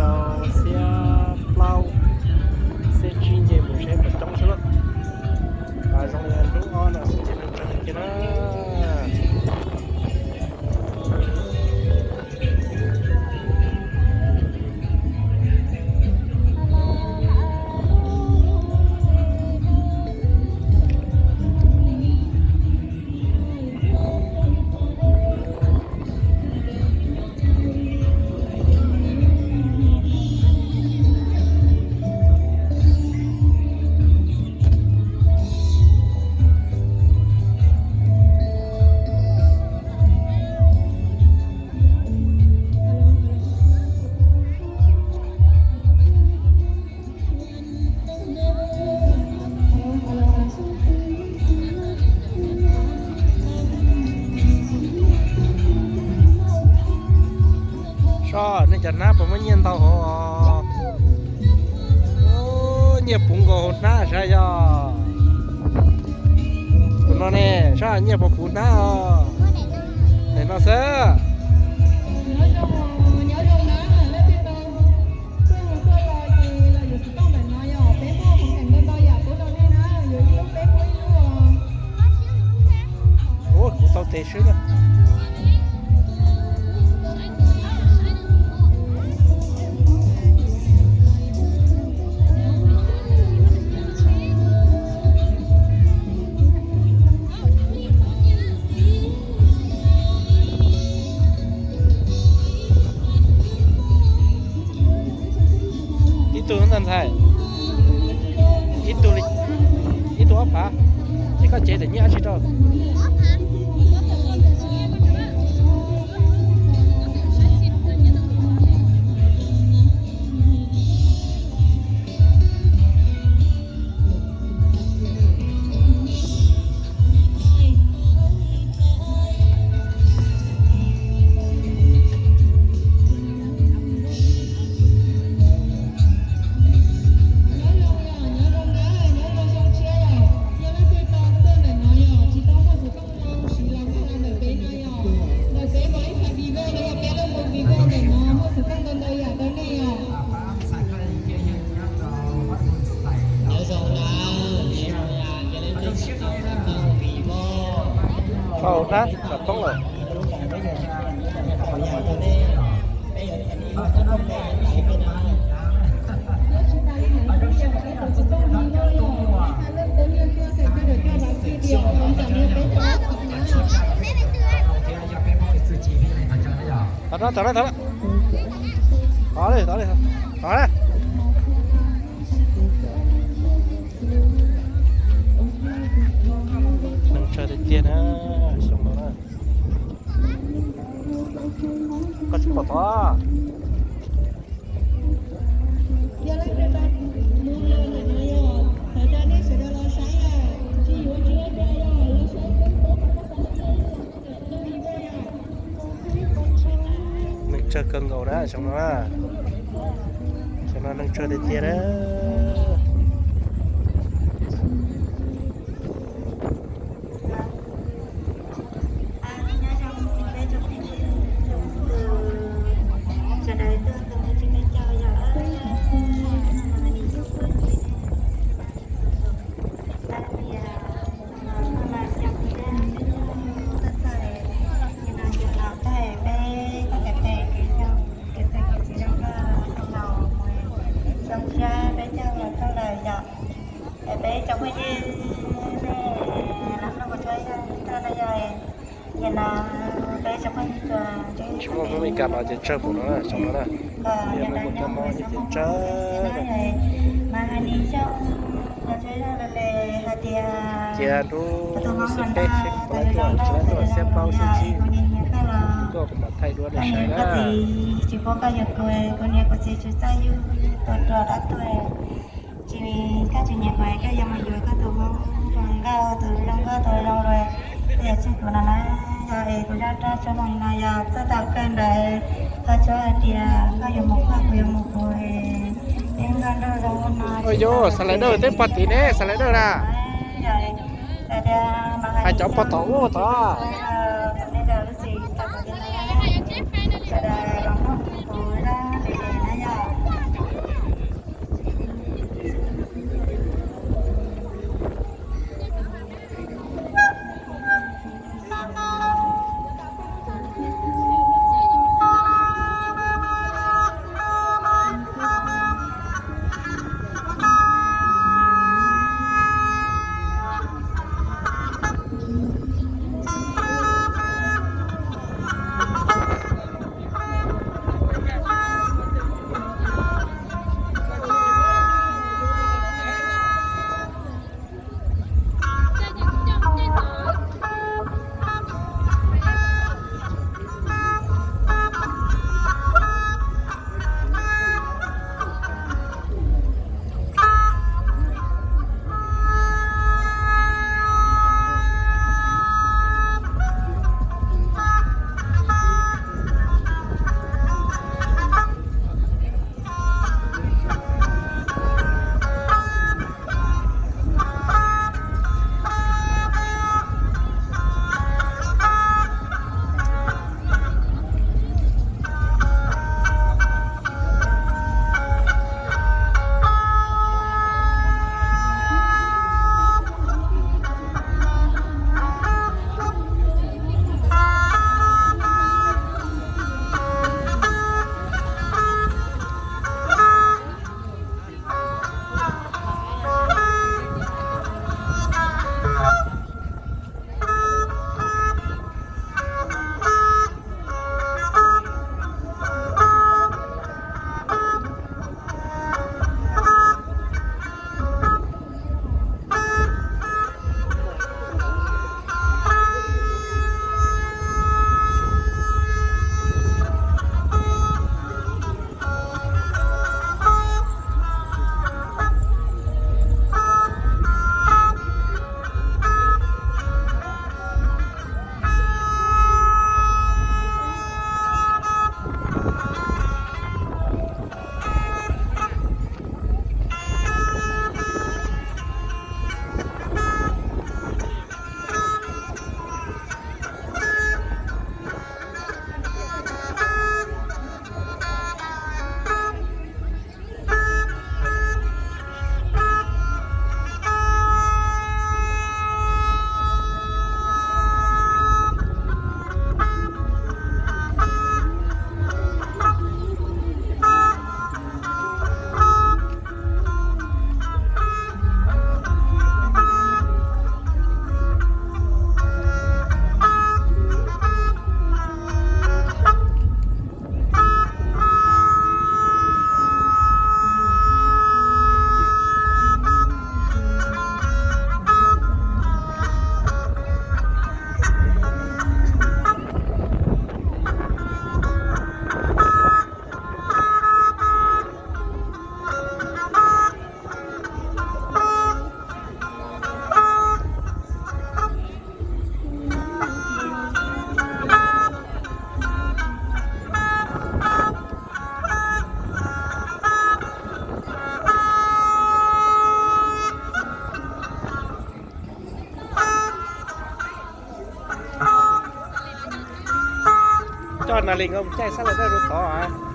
Xiab plaub, xiab tsib nce mus seb puas coob xwb na. Zoo li hnub ob no xwb ces neeg tsawg tiag tiag na. Soj, nej cov hnab puas muaj nyiaj ntau hauv? Nyiaj puv nkaus hauv hnab sav yog. Tus no ne, soj nyiaj puas puv hnab os? Daim no xwb. Ua kuv tau tes swb na. Ib tug ntag ntxhais, ib tug li, ib tug ob phav, ces koj cev daim nyiaj dab tsi rau? Hauv hnab kom poob lawm. Tod no, tod no, tod no. Tod li, tod li, tod na. Neeg tsawg tiag tiag na, xyoo no na. Koj tsis pom tod. Neeg tsawg kawg nkaus na xyoo no na. Xyoo no neeg tsawg tiag tiag na. Peb cov phooj ywg, nej lab noj mov tso, yog no peb cov phooj ywg tsis muaj Hmoob Mes Kas los ces tsawg npaum no na, xyoo no na. Yog no muaj cov Hmoob ces tsawg. Mas hais li xyoo no hais tias cia nruab xiab peb seb puas laib tuaj, tsis laib tuaj xiab plaub xiab tsib, tuaj kuv mam thaij dua nej saib na. Tsis paub koj yog kuv, kuv niam kuv txiv tsis txawj yug tus ruam dab tuag. Tsis, koj tsis nyiam kuv, koj yuav mus yuav koj tus Hmoob tus nkauj tus zoo nkauj tus zoo lawm, koj yuav tseg kuv no na. Yog es kuv zaj dab tso moo no yog txoj tau kawg ntawd, ho tsuas hais tias koj yuav mus koj, kuv yuav mus kuv, peb nkauj nraug zoo no. Ua yus xas lais dawj teb pog tid ne, xas lais dawj na. Hais cov pog tom ub tod. Sawv daws los mloog kuv zaj lus lus na yom. Li nkauj caij xab laj dawb rau tod.